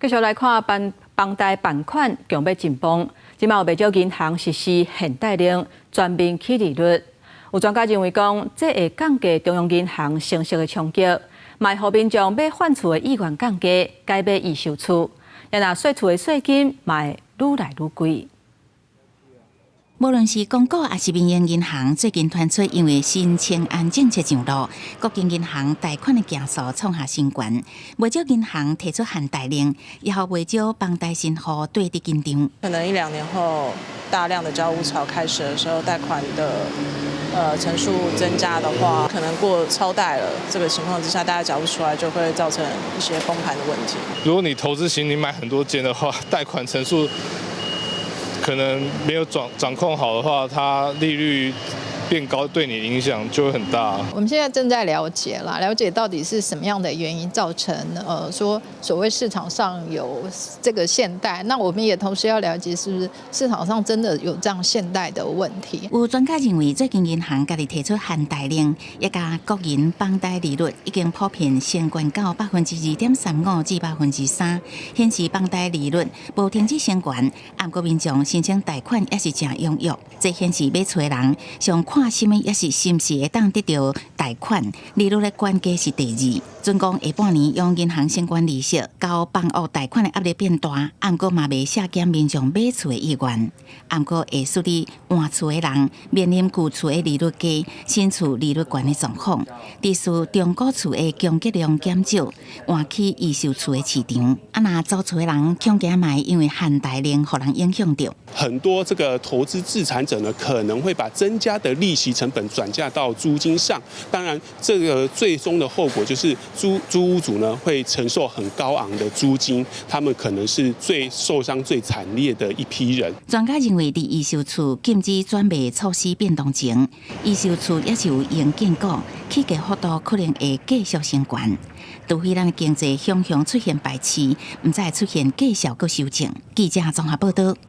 繼續來看房房貸放款強欲緊繃，這馬有袂少銀行實施限貸令，全面起利率。有專家認為講，這會降低中央銀行升息的衝擊，嘛會予民眾買換厝的意願降低，改買預售厝。若稅厝的稅金嘛會愈來愈貴。無論是公股抑是民營銀行，最近傳出因為新青安政策上路，各間銀行貸款的件數創下新高。袂少銀行提出限貸令，也予袂少房貸新戶綴佇緊張。可能一兩年後，大量的交屋潮開始的時候，貸款的成數增加的話，可能過超貸了。這個情況之下，大家繳不出來，就會造成一些崩盤的問題。如果你投資型，你買很多間的話，貸款成數可能沒有掌控好的話，它利率變高，對你影響就會很大。我們現在正在了解啦，了解到底是什麼樣的原因造成說所謂市場上有這個限貸。那我們也同時要了解，是不是市場上真的有這樣限貸的問題？有專家認為，最近銀行家己提出限貸令，也佮國營房貸利率已經普遍升懸到2.35%至3%，顯示房貸利率無停止升懸。毋過民眾申請貸款也是誠踴躍，這顯示買厝的人上看啥物，抑是是毋是會當得著貸款，利率的懸低是第二。準講下半年央銀行升懸利息，佮房屋貸款的壓力變大，毋過嘛袂削減民眾買厝的意願。毋過會使得換厝的人面臨舊厝的利率低、新厝利率懸的狀況，致使中古厝的供給量減少，換去預售厝的市場。啊，若租厝的人恐驚嘛會因為限貸令，予人影響著。很多這個投資置產者呢，可能會把增加的利息成本轉嫁到租金上。當然，這個最終的後果就是租屋主呢會承受很高昂的租金，他們可能是最受傷最慘烈的一批人。專家認為，佇預售厝禁止轉賣措施變動前，預售厝抑是有閒建股，起價幅度可能會繼續升懸。除非咱的經濟向向出現排斥，毋才會出現繼續閣修正。記者綜合報道。